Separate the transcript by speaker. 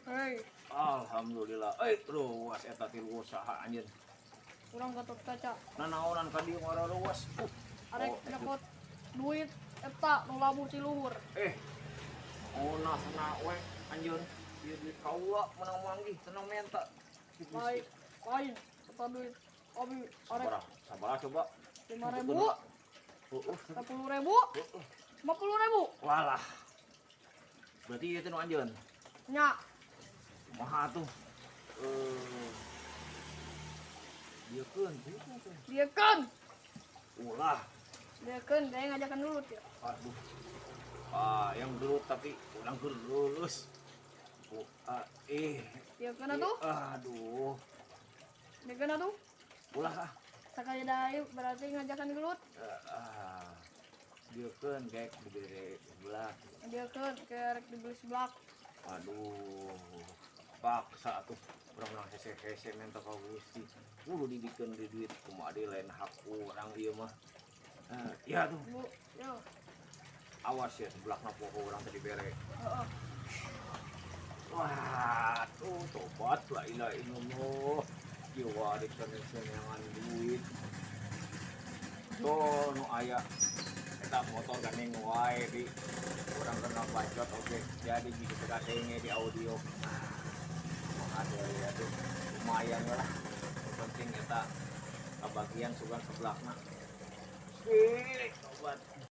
Speaker 1: Hei,
Speaker 2: Alhamdulillah. Eh, ruas eta ti saha anjeun?
Speaker 1: Urang Gatot Kaca.
Speaker 2: Nanaonan ka dieu ngararuas?
Speaker 1: Arek
Speaker 2: Oh,
Speaker 1: nyokot duit eta nu labuh ti luhur.
Speaker 2: Eh. Oh, nah na we anjeun. Ieu duit kaula menang manggih, tenang menta.
Speaker 1: Lain, lain eta duit. Abi arek
Speaker 2: Sabar, sabar coba.
Speaker 1: 5.000,
Speaker 2: Heeh.
Speaker 1: 10.000,
Speaker 2: Heeh.
Speaker 1: 50.000.
Speaker 2: Walah. Berarti ieu teh nu anjeun.
Speaker 1: Nya,
Speaker 2: Kumaha tuh? Eh. Dieukeun, dieukeun teh.
Speaker 1: Dieukeun.
Speaker 2: Ulah.
Speaker 1: Dieukeun, kayak ngajakan dulu ya.
Speaker 2: Aduh. Ah, yang gelut tapi urang lulus. Oh, ah, eh.
Speaker 1: Dieukeun atuh.
Speaker 2: Aduh.
Speaker 1: Dieukeun atuh.
Speaker 2: Ulah ah.
Speaker 1: Sakali deui berarti ngajakan gelut.
Speaker 2: Ah. Dieukeun kayak dibere sebelah.
Speaker 1: Dieukeun kayak rek dibeli seblak.
Speaker 2: Aduh. Paksa atuh. Urang menang hese-hese minta ka Gusti. Kudu dibikeun di duit kumaha deui, lain hak urang ieu mah. Ah, iya tuh.
Speaker 1: Bu, yo.
Speaker 2: Awas ya, seblakna poho urang tadi bere.
Speaker 1: Heeh.
Speaker 2: Wah, tuh tobat, la ilaha illallah. Ieu warik neangan duit. Tuh nu aya eta motor gandeng wae di urang kena bacot, oke. Jadi jika teu kadenge di audio. Ah, kumaha deui atuh. Lumayan lah. Yang penting eta kabagian sugan seblakna. Ih, tobat.